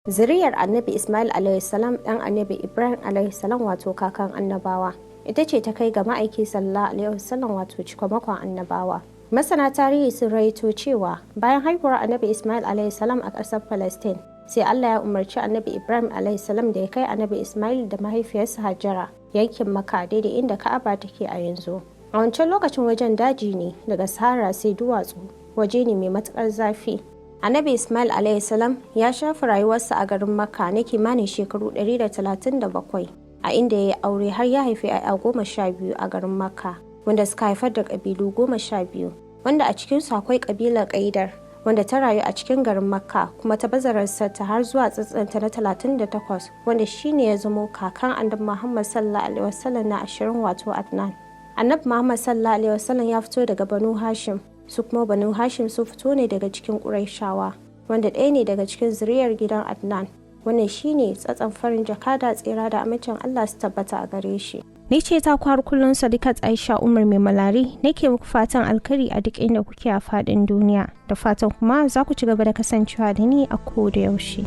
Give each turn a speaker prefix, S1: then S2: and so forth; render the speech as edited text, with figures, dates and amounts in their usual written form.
S1: Zuriyar Annabi Ismail alaihi dan Annabi Ibrahim alaihi salam, wato kakan annabawa, ita ce ta kai ga ma'aiki sallallahu alaihi wasallam, wato cikamakon annabawa. Masana tarihi sun raito cewa bayan haihuwar Annabi Ismail alaihi salam a ƙasar Palestine, sai Allah ya umarci Annabi Ibrahim alaihi salam da ya kai Annabi Ismail da mahaifiyarsa Hajara yankin Makka, daidai inda Ka'aba take a yanzu. A wancan lokacin wajen daji ne, daga Sahara sai duwatsu, waje ne mai matukar zafi. Annabi Ismail salam ya shafa rayuwarsa a garin Makka na kimanin shekaru 137, a inda ya yi aure har ya haifi 'ya'ya 12 a garin Makka, wanda suka haifar da ƙabilu 12, wanda a cikinsu akwai ƙabilar Ƙaidar, wanda ta rayu a cikin garin Makka kuma ta baza ta har zuwa tsatsanta na 38, wanda shine ya zamo kakan Annabi Muhammad sallallahu alaihi wasallam na 20, wato Adnan. Annabi Muhammad sallallahu alaihi wasallam ya fito daga Banu Hashim, su kuma Banu Hashim su fito ne daga cikin Ƙurayshawa, wanda ɗaya ne daga cikin zuriyar gidan Adnan. Wannan shine tsatson farin jakada, tsira da amincin Allah su tabbata a gare shi. Ni ce ta kwar kullun, Sadiqat Aisha Umar Mai Malari, nake muku fatan alkhairi a duk inda kuke a faɗin duniya, da fatan kuma za ku ci gaba da kasancewa da ni a koda yaushe.